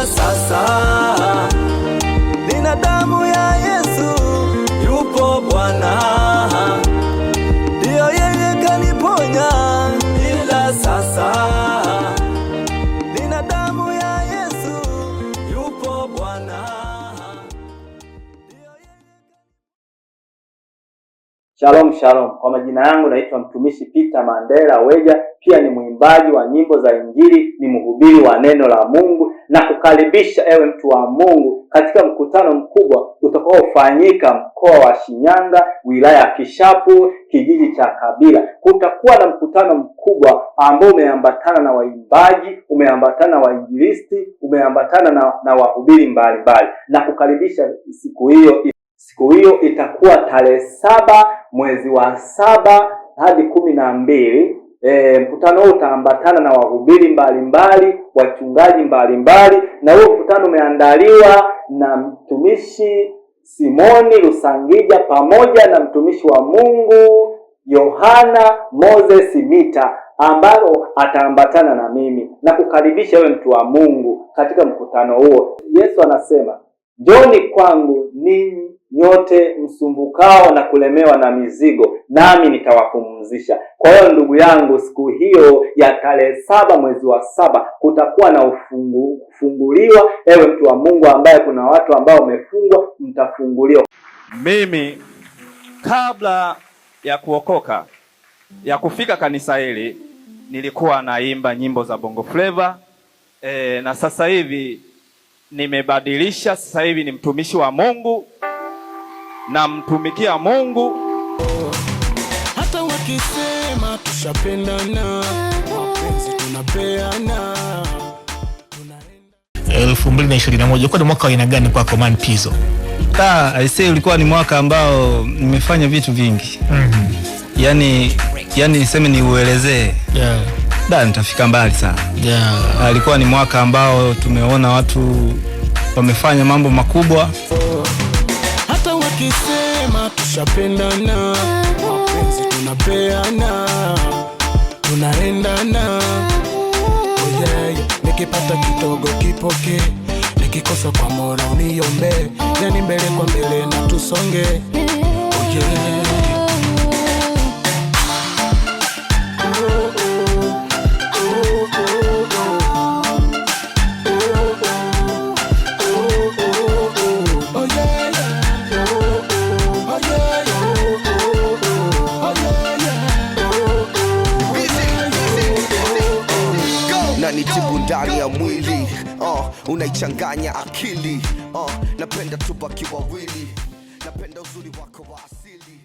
Ila sasa nina damu ya Yesu, yupo Bwana, ndiyo yeye kaniponya. Ila sasa nina damu ya Yesu, yupo Bwana. Shalom shalom, kwa majina yangu naitwa mtumishi Peter Mandela Weja, pia ni mwimbaji wa nyimbo za Injili, ni mhubiri wa neno la Mungu na kukaribisha ewe mtu wa Mungu katika mkutano mkubwa utakaofanyika mkoa wa Shinyanga, wilaya ya Kishapu, kijiji cha Kabila. Kutakuwa na mkutano mkubwa ambao umeambatana na waimbaji, umeambatana na wainjilisti, umeambatana na wahubiri mbalimbali na kukaribisha siku hiyo. Siku hiyo itakuwa tarehe 7 mwezi wa 7 hadi 12. Mkutano huu utaambatana na wahubiri mbalimbali, wachungaji mbalimbali, na huo mkutano umeandaliwa na mtumishi Simoni Rusangija pamoja na mtumishi wa Mungu Yohana Moses Mita ambao ataambatana na mimi na kukaribisha wewe mtu wa Mungu katika mkutano huo. Yesu anasema, njoni kwangu ninyi nyote msumbukao na kulemewa na mizigo, nami nitawapumzisha. Kwa hiyo ndugu yangu, siku hiyo ya tarehe 7 mwezi wa 7 kutakuwa na kufunguliwa. Ewe mtu wa Mungu ambaye kuna watu ambao wamefungwa, mtafunguliwa. Mimi kabla ya kuokoka, ya kufika kanisa hili, nilikuwa naimba nyimbo za Bongo Flava, na sasa hivi nimebadilisha. Sasa hivi ni mtumishi wa Mungu, namtumikia Mungu. Hata wakisema tushapendana, mapenzi tunapeana. 2021 ulikuwa ni mwaka wa aina gani kwako Man Pizzo? I say ulikuwa ni mwaka ambao nimefanya vitu vingi. Yani niseme niuelezee. Da, nitafika mbali sana. Alikuwa ni mwaka ambao tumeona watu wamefanya mambo makubwa. Hata wakisema tushapendana, mapenzi tunapeana, tunaendana. Oh yeah, yeah. Nikipata kidogo kipoke, nikikosa kwa Mola uniombe, yani mbele kwa mbele na tusonge. Oh yeah. Nitibu ndani ya mwili, unaichanganya akili, napenda tubaki wawili, napenda uzuri wako wa asili.